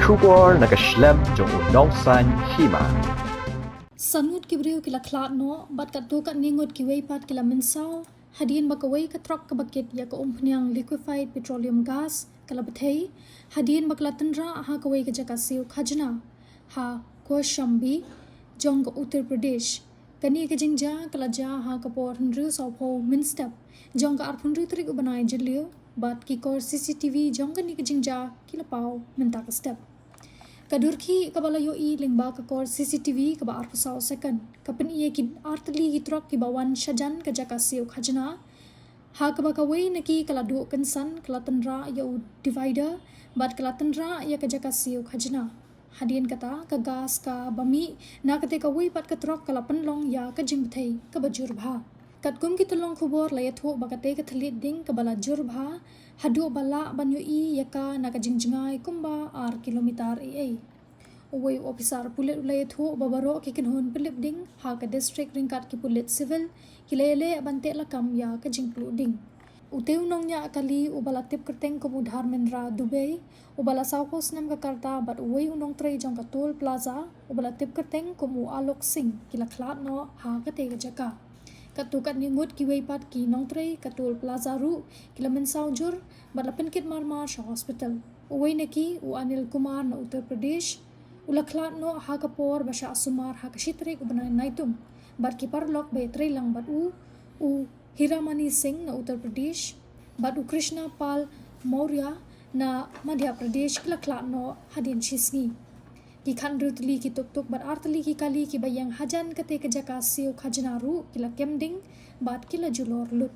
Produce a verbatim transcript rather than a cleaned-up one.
Khubor na ka shlem jong u nongsan hima. San ngut ki briew ki la khlad noh bad katto katne ngut kiwei pat ki la mynsaw hadien ba kawei ka trok kaba kit ïa ka umphniang liquefied petroleum gas ka la bthei hadien ba ka la tynrah ha kawei ka jaka siew khajna ha Kaushambi jong ka Uttar Pradesh. Kane ka jingjia ka la jia ha ka por hynriew sawphew mynstep jong ka arphew hynriew tarik u bnai Jylliew bad ki kor C C T V jong kane ka jingjia ki la paw mynta ka step. Ka dur khih kaba la ïohi lyngba ka kor C C T V kaba arphew saw second ka pyni ïa ki artylli ki trok kiba wan shajan ka jaka siew khajna, ha kaba kawei na ki ka la duh kynsan, ka la tynrah ïa u divider bad ka la tynrah ïa ka jaka siew khajna. Hadien kata ka gas kaba mih na kata kawei pat ka trok ka la pynlong ïa ka jingbthei kaba jur bha. Katkum ki tyllong khubor la ïathuh ba kata ka thylliej ding kaba la jur bha haduh ba lah ban ïohi ïa ka na ka jingjngai kumba ar kilometer ei ei. Uwei u ophisar pulit u la ïathuh ba baroh ki kynhun pynlip ding ha ka district ryngkat ki pulit civil ki la ïaleh ban teh lakam ïa ka jingpluh ding. Ute u nongñiah kali uba la tip kyrteng kum u Dharmendra Dubey uba la sawphew snem ka rta bad uwei u nongtrei jong ka Toll Plaza uba la tip kyrteng kum u Alok Singh ki la khlad noh ha kata ka jaka. Katto katne ngut kiwei pat ki nongtrei ka Toll Plaza ruh ki la mynsaw jur bad la pynkit marmar sha hospital. Uwei na ki u Anil Kumar na Uttar Pradesh u la khlad noh ha ka por ba shah sumar ha ka shi tarik u bnai Naitung bad ki paralok ba ïatreilang bad u, u Hiramani Singh na Uttar Pradesh bad u Krishna Pal Maurya na Madhya Pradesh ki la khlad noh hadien shi sngi. Ki khathynriew tylli ki tuk tuk bad artylli ki kali kiba ïeng hajan kata ka jaka siew khajna ruh ki la kem ding bad ki la julor lut.